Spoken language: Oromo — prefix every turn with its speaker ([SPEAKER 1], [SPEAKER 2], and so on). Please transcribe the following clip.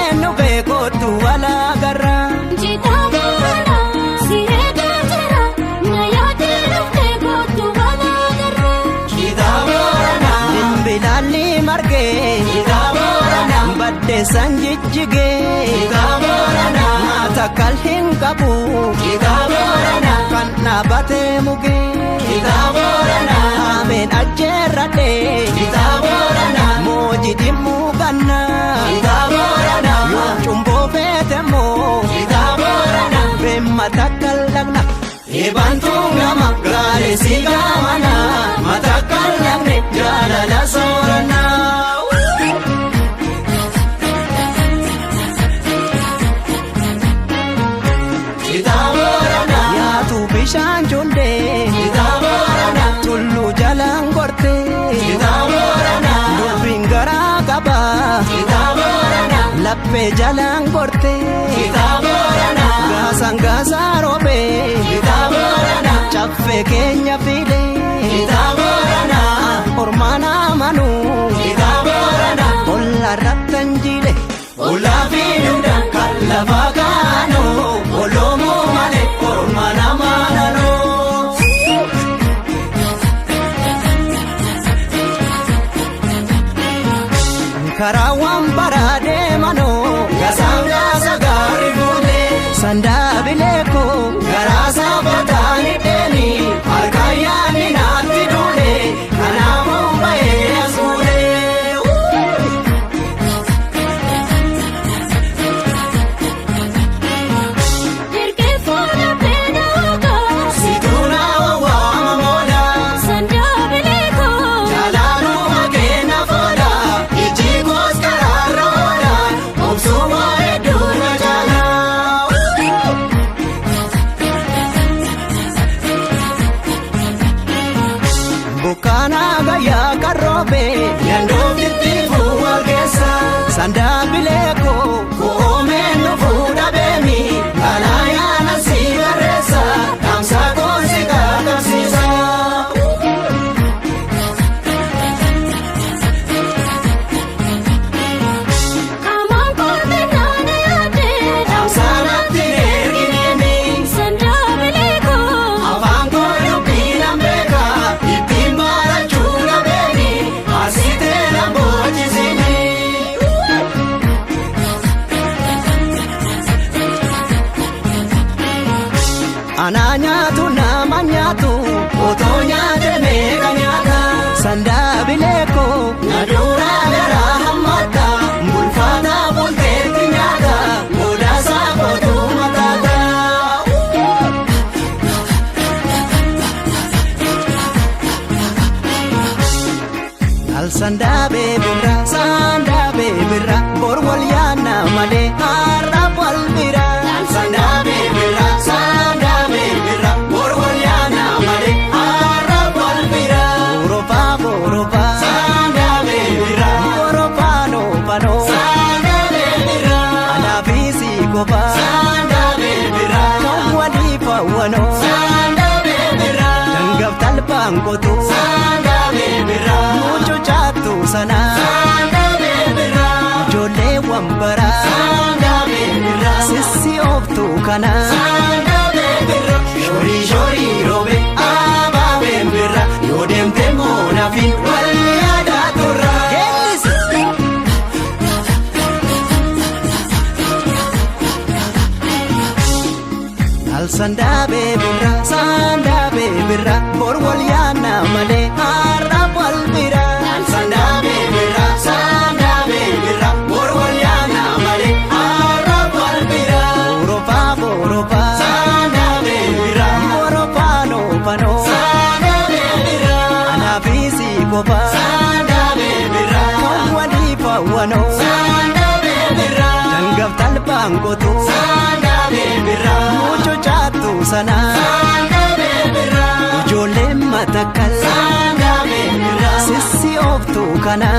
[SPEAKER 1] Koomeen dhufee kootu walaagarra.
[SPEAKER 2] Citaa booranaa si eegaa jira na yaadee dhuftee kootu walaagarra.
[SPEAKER 1] Citaa booranaa. Bilbilaalli margee. Citaa booranaa. Baddeessaan jijjigee. Citaa booranaa. Nyaata kal hin qabu. Citaa booranaa. Kan dhaabatee mugee. Citaa booranaa. Ameen ajjeerradhee. Citaa booranaa. Mooji dhimmuu gannaa. Citaa booranaa. Yoo cumboo feete moo. Citaa booranaa. Beemma takka lagna. Eebantuu gama gaarii si gaamana. Matakka lagne jaalala sooranaa. Citaa booranaa. Yaatu bishaan jullee. Citaa booranaa. Tulluu jalaan gortee. Citaa booranaa. Dubbiin garaa qabaa. Citaa booranaa. Laphee jalaan gortee. Citaa booranaa. Gaasaan gaasaa roobee. Citaa booranaa. Caffee keenya filee. Citaa booranaa. Ormaan amanuu. Citaa booranaa. Olla rattan jiile. Ollaa fi duudaan kan lafa kaanoo. Oloomoo malee orma namaa nanoo. Karaawwan baraa deemanoo. Gasaan gaasa gaarii fuulee. Sandaabilee koo. Garaa sabataan hidheeni. Harkaan yaadni naatti duule. Kanaafuu bahee as fuulee.
[SPEAKER 2] Ergee fuula beenaa
[SPEAKER 1] Situna waama moola.
[SPEAKER 2] Sandaabilee koo.
[SPEAKER 1] Jalaanuma keenya foola. Iji koos karaarra oola. Obsuma hedduu na jaala. Bukkaana gayyaa karroobe. Yandoofitti fuula keessa. Sandaabilee koo koomeen nu fuudha beemi. Kanaa yaana si barreessa. Dhaamsa koon si qaqqabsiisa.
[SPEAKER 2] Qaamaan kootee naana yaadee.
[SPEAKER 1] Dhaamsa natti ergineemi.
[SPEAKER 2] Sandaabilee koo.
[SPEAKER 1] Afaan koo dubbii nan beeka. Ittiin barachuu na beeni. Asitee na boochisini. Anaa nyaatu nama nyaatu otoo nyaate meeqa nyaata. Sandaabilee koo na duraa garaa hammata. Bulfaata bulteetti nyaata. Godaasaa kootu mataata. Al sandaabee birra sandaabee birra bor wal yaanna malee har'a wal bira. Al sandaabee birra sandaabee birra bor wal yaanna malee har'a wal bira. Borophaa borophaa sandaabee birra borophaa noofanoo sandaabee birra alaafiisi kophaa sandaabee birra kan waliif hawwanoo sandaabee birra dangaaf talbaan qotuu sandaabee birra mucucaattu sana sandaabee birra ijoollee wambaraa sandaabee birra sissi ooftu kana sandaabee birra shorii shorii roobe abaabeen birra yoo deemte moonafi wal yaadaa turra. Geellisi. Al sandaabee birra sandaabee birra bor wal yaanna malee har'a wal bira. Al sandaabee birra sandaabee birra bor wal yaanna malee har'a wal bira. Borophaa borophaa sandaabee birra borophaa noofanoo sandaabee birra alaafiisi kophaa sandaabee birra kan waliif hawwanoo sandaabee birra dangaaf talbaan qotuu sandaabee birra mucucaattu sana sandaabee birra ijoolleen matakkal sandaabee birra sissi ooftu kana.